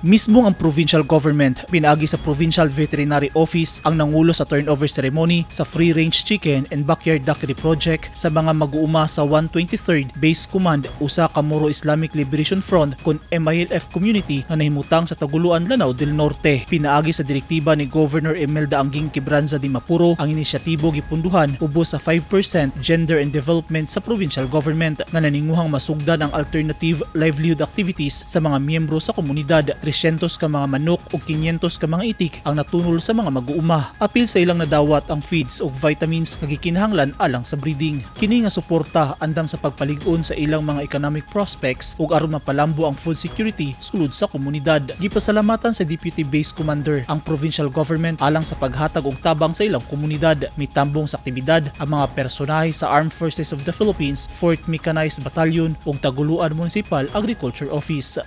Mismo ang provincial government pinaagi sa Provincial Veterinary Office ang nangulo sa turnover ceremony sa free range chicken and backyard duckery project sa mga mag-uuma sa 123rd Base Command, usa ka Moro Islamic Liberation Front kon MILF community nga nahimutang sa Taguluan, Lanao del Norte. Pinaagi sa direktiba ni Governor Imelda Angging Quibranza Dimaporo, ang inisyatibo gipunduhan ubos sa 5% Gender and Development sa provincial government nga naninguhang masugdan ang alternative livelihood activities sa mga miyembro sa komunidad. 300 ka mga manok ug 500 ka mga itik ang natunol sa mga mag-uuma. Apil sa ilang nadawat ang feeds ug vitamins nga gikinahanglan alang sa breeding. Kini nga suporta andam sa pagpalig-on sa ilang mga economic prospects ug aron mapalambo ang food security sulod sa komunidad. Gipasalamatan sa Deputy Base Commander ang provincial government alang sa paghatag og tabang sa ilang komunidad. Mitambong sa aktibidad ang mga personahe sa Armed Forces of the Philippines, 4th Mechanized Battalion ug Taguluan Municipal Agriculture Office.